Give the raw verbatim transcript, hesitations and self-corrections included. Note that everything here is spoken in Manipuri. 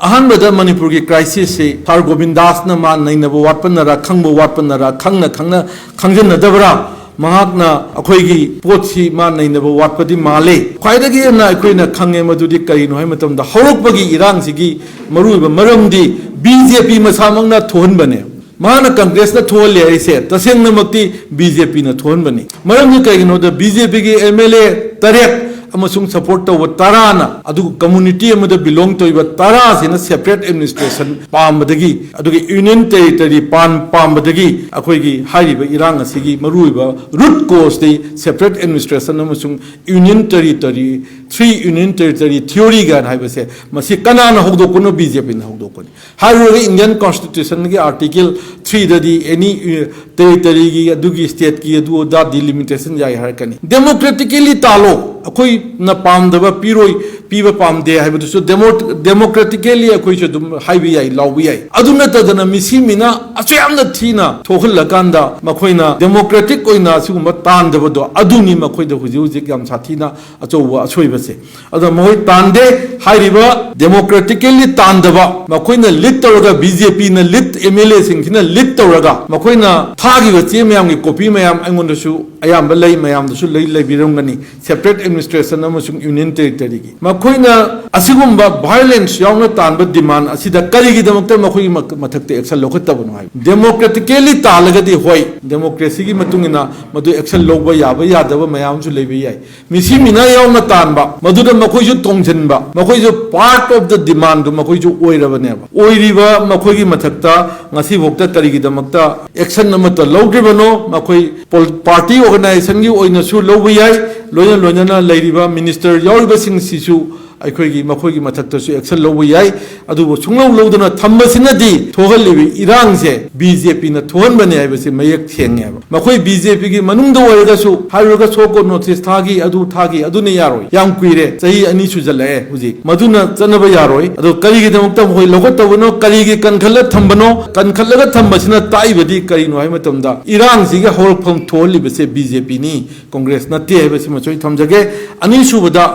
ꯑꯍꯥꯟꯕꯗ ꯃꯅꯤꯄꯨꯔꯒꯤ crisis ꯁꯤ ꯁꯥꯔ ꯒꯣꯕꯤꯟꯗꯥꯁꯅ ꯃꯥ ꯅꯩꯅꯕ ꯋꯥꯠꯄꯅꯔꯥ, ꯈꯪꯕ ꯋꯥꯠꯄꯅꯔꯥ, ꯈꯪꯅ ꯈꯪꯅ ꯈꯪꯖꯟꯅꯗꯕ꯭ꯔꯥ, ꯃꯍꯥꯛꯅ ꯑꯩꯈꯣꯏꯒꯤ ꯄꯣꯠꯁꯤ ꯃꯥ ꯅꯩꯅꯕ ꯋꯥꯠꯄꯗꯤ ꯃꯥꯜꯂꯤ꯫ ꯈ꯭ꯋꯥꯏꯗꯒꯤ ꯍꯦꯟꯅ ꯑꯩꯈꯣꯏꯅ ꯈꯪꯉꯦ ꯃꯗꯨꯗꯤ ꯀꯔꯤꯅꯣ ꯍꯥꯏꯕ ꯃꯇꯝꯗ, ꯍꯧꯔꯛꯄꯒꯤ ꯏꯔꯥꯡꯁꯤꯒꯤ ꯃꯔꯨꯑꯣꯏꯕ ꯃꯔꯝꯗꯤ ꯕꯤ ꯖꯦ ꯄꯤ ꯃꯁꯥꯃꯛꯅ ꯊꯣꯛꯍꯟꯕꯅꯦ꯫ ꯃꯥꯅ ꯀꯪꯒ꯭ꯔꯦꯁꯅ ꯊꯣꯛꯍꯜꯂꯦ ꯍꯥꯏꯁꯦ ꯇꯁꯦꯡꯅꯃꯛꯇꯤ ꯕꯤ ꯖꯦ ꯄꯤꯅ ꯊꯣꯛꯍꯟꯕꯅꯤ꯫ ꯃꯔꯝꯗꯤ ꯀꯩꯒꯤꯅꯣꯗ, ꯕꯤ ꯖꯦ ꯄꯤꯒꯤ ꯑꯦꯝ ꯑꯦꯜ ꯑꯦ ꯇꯔꯦꯠ ꯑꯃꯁꯨꯡ support ꯇꯧꯕ ꯇꯔꯥꯅ, ꯑꯗꯨꯒ community ꯑꯃꯗ belong ꯇꯧꯔꯤꯕ ꯇꯔꯥꯁꯤꯅ separate administration ꯄꯥꯝꯕꯗꯒꯤ, ꯑꯗꯨꯒ union territory ꯄꯥꯝ-, ꯄꯥꯝꯕꯗꯒꯤ ꯑꯩꯈꯣꯏꯒꯤ ꯍꯥꯏꯔꯤꯕ ꯏꯔꯥꯡ ꯑꯁꯤꯒꯤ ꯃꯔꯨꯑꯣꯏꯕ root cause T separate administration ꯑꯃꯁꯨꯡ union territory, three union territory theory ꯒꯥꯏꯅ ꯍꯥꯏꯕꯁꯦ, ꯃꯁꯤ ꯀꯅꯥꯅ ꯍꯧꯗꯣꯛꯄꯅꯣ? ꯕꯤ ꯖꯦ ꯄꯤꯅ ꯍꯧꯗꯣꯛꯄꯅꯤ꯫ ꯍꯥꯏꯔꯨꯔꯒ Indian Constitution ꯒꯤ Article three ꯗꯗꯤ any, ꯑ, territory ꯒꯤ, ꯑꯗꯨꯒꯤ state ꯀꯤ ꯑꯗꯨ ꯑꯗꯥ delimitation ꯌꯥꯏ ꯍꯥꯏꯔꯛꯀꯅꯤ꯫ Democratically ꯇꯥꯜꯂꯣ, ꯑꯩꯈꯣꯏꯅ ꯄꯥꯝꯗꯕ ꯄꯤꯔꯣꯏ, ꯄꯤꯕ ꯄꯥꯝꯗꯦ ꯍꯥꯏꯕꯗꯨꯁꯨ demo-, democratically ꯑꯩꯈꯣꯏꯁꯨ ꯑꯗꯨꯝ ꯍꯥꯏꯕ ꯌꯥꯏ, ꯂꯥꯎꯕ ꯌꯥꯏ꯫ ꯑꯗꯨ ꯅꯠꯇꯗꯅ ꯃꯤꯁꯤ ꯃꯤꯅ ꯑꯁꯨꯛ ꯌꯥꯝꯅ ꯊꯤꯅ ꯊꯣꯛꯍꯜꯂꯀꯥꯟꯗ ꯃꯈꯣꯏꯅ democratic ꯑꯣꯏꯅ ꯑꯁꯤꯒꯨꯝꯕ ꯇꯥꯟꯗꯕꯗꯣ, ꯑꯗꯨꯅꯤ ꯃꯈꯣꯏꯗ ꯍꯧꯖꯤꯛ ꯍꯧꯖꯤꯛ ꯌꯥꯝ ꯁꯥꯊꯤꯅ ꯑꯆꯧꯕ ꯑꯁꯣꯏꯕꯁꯦ꯫ ꯑꯗꯣ ꯃꯈꯣꯏ ꯇꯥꯟꯗꯦ꯫ ꯍꯥꯏꯔꯤꯕ democratically ꯇꯥꯟꯗꯕ, ꯃꯈꯣꯏꯅ lead ꯇꯧꯔꯒ, ꯕꯤ ꯖꯦ ꯄꯤꯅ lead, ꯑꯦꯝ ꯑꯦꯜ ꯑꯦꯁꯤꯡꯁꯤꯅ lead ꯇꯧꯔꯒ, ꯃꯈꯣꯏꯅ ꯊꯥꯈꯤꯕ ꯆꯦ ꯃꯌꯥꯝꯒꯤ copy ꯃꯌꯥꯝ ꯑꯩꯉꯣꯟꯗꯁꯨ ꯑꯌꯥꯝꯕ ꯂꯩ, ꯃꯌꯥꯝꯗꯁꯨ ꯂꯩ, ꯂꯩꯕꯤꯔꯝꯒꯅꯤ꯫ Separate administration ꯑꯃꯁꯨꯡ union territory ꯒꯤ ꯃꯈꯣꯏꯅ ꯑꯁꯤꯒꯨꯝꯕ violence ꯌꯥꯎꯅ ꯇꯥꯟꯕ demand ꯑꯁꯤꯗ ꯀꯔꯤꯒꯤꯗꯃꯛꯇ ꯃꯈꯣꯏꯒꯤ ꯃ-, ꯃꯊꯛꯇ action ꯂꯧꯈꯠꯇꯕꯅꯣ ꯍꯥꯏꯕ꯫ Democratically ꯇꯥꯜꯂꯒꯗꯤ ꯍꯣꯏ, democracy ꯒꯤ ꯃꯇꯨꯡ ꯏꯟꯅ ꯃꯗꯨ action ꯂꯧꯕ ꯌꯥꯕ ꯌꯥꯗꯕ ꯃꯌꯥꯝ ꯑꯃꯁꯨ ꯂꯩꯕ ꯌꯥꯏ꯫ ꯃꯤꯁꯤ ꯃꯤꯅꯥ ꯌꯥꯎꯅ ꯇꯥꯟꯕ, ꯃꯗꯨꯗ ꯃꯈꯣꯏꯁꯨ ꯇꯣꯡꯁꯤꯟꯕ, ꯃꯈꯣꯏꯁꯨ part of the demand ꯗꯨ ꯃꯈꯣꯏꯁꯨ ꯑꯣꯏꯔꯕꯅꯦꯕ꯫ ꯑꯣꯏꯔꯤꯕ ꯃꯈꯣꯏꯒꯤ ꯃꯊꯛꯇ ꯉꯁꯤꯐꯥꯎꯗ ꯀꯔꯤꯒꯤꯗꯃꯛꯇ action ꯑꯃꯠꯇ ꯂꯧꯗ꯭ꯔꯤꯕꯅꯣ? ꯃꯈꯣꯏ ꯄꯣꯜ-, party organization ꯒꯤ ꯑꯣꯏꯅꯁꯨ ꯂꯧꯕ ꯌꯥꯏ, ꯂꯣꯏꯅ ꯂꯣꯏꯅꯅ ꯂꯩꯔꯤꯕ minister ꯌꯥꯎꯔꯤꯕꯁꯤꯡꯁꯤꯁꯨ ꯑꯩꯈꯣꯏꯒꯤ ꯃꯈꯣꯏꯒꯤ ꯃꯊꯛꯇꯁꯨ action ꯂꯧꯕ ꯌꯥꯏ꯫ ꯑꯗꯨꯕꯨ ꯁꯨꯡꯂꯧ ꯂꯧꯗꯅ ꯊꯝꯕꯁꯤꯅꯗꯤ ꯊꯣꯛꯍꯜꯂꯤꯕ ꯏꯔꯥꯡꯁꯦ ꯕꯤ ꯖꯦ ꯄꯤꯅ ꯊꯣꯛꯍꯟꯕꯅꯦ ꯍꯥꯏꯕꯁꯤ ꯃꯌꯦꯛ ꯁꯦꯡꯉꯦꯕ꯫ ꯃꯈꯣꯏ ꯕꯤ ꯖꯦ ꯄꯤꯒꯤ ꯃꯅꯨꯡꯗ ꯑꯣꯏꯔꯒꯁꯨ ꯍꯥꯏꯔꯨꯔꯒ show cause notice ꯊꯥꯈꯤ, ꯑꯗꯨ ꯊꯥꯈꯤ, ꯑꯗꯨꯅ ꯌꯥꯔꯣꯏ꯫ ꯌꯥꯝ ꯀꯨꯏꯔꯦ, ꯆꯍꯤ ꯑꯅꯤ ꯁꯨꯖꯜꯂꯛꯑꯦ ꯍꯧꯖꯤꯛ꯫ ꯃꯗꯨꯅ ꯆꯠꯅꯕ ꯌꯥꯔꯣꯏ꯫ ꯑꯗꯣ ꯀꯔꯤꯒꯤꯗꯃꯛꯇ ꯃꯈꯣꯏ ꯂꯧꯈꯠꯇꯕꯅꯣ? ꯀꯔꯤꯒꯤ ꯀꯟꯈꯠꯂ ꯊꯝꯕꯅꯣ? ꯀꯟꯈꯠꯂꯒ ꯊꯝꯕꯁꯤꯅ ꯇꯥꯛꯏꯕꯗꯤ ꯀꯔꯤꯅꯣ ꯍꯥꯏꯕ ꯃꯇꯝꯗ, ꯏꯔꯥꯡꯁꯤꯒꯤ ꯍꯧꯔꯛꯐꯝ ꯊꯣꯛꯍꯜꯂꯤꯕꯁꯦ ꯕꯤ ꯖꯦ ꯄꯤꯅꯤ, ꯀꯣꯡꯒ꯭ꯔꯦꯁ ꯅꯠꯇꯦ ꯍꯥꯏꯕꯁꯤꯃꯁꯨ ꯑꯩ ꯊꯝꯖꯒꯦ꯫ ꯑꯅꯤꯁꯨꯕꯗ,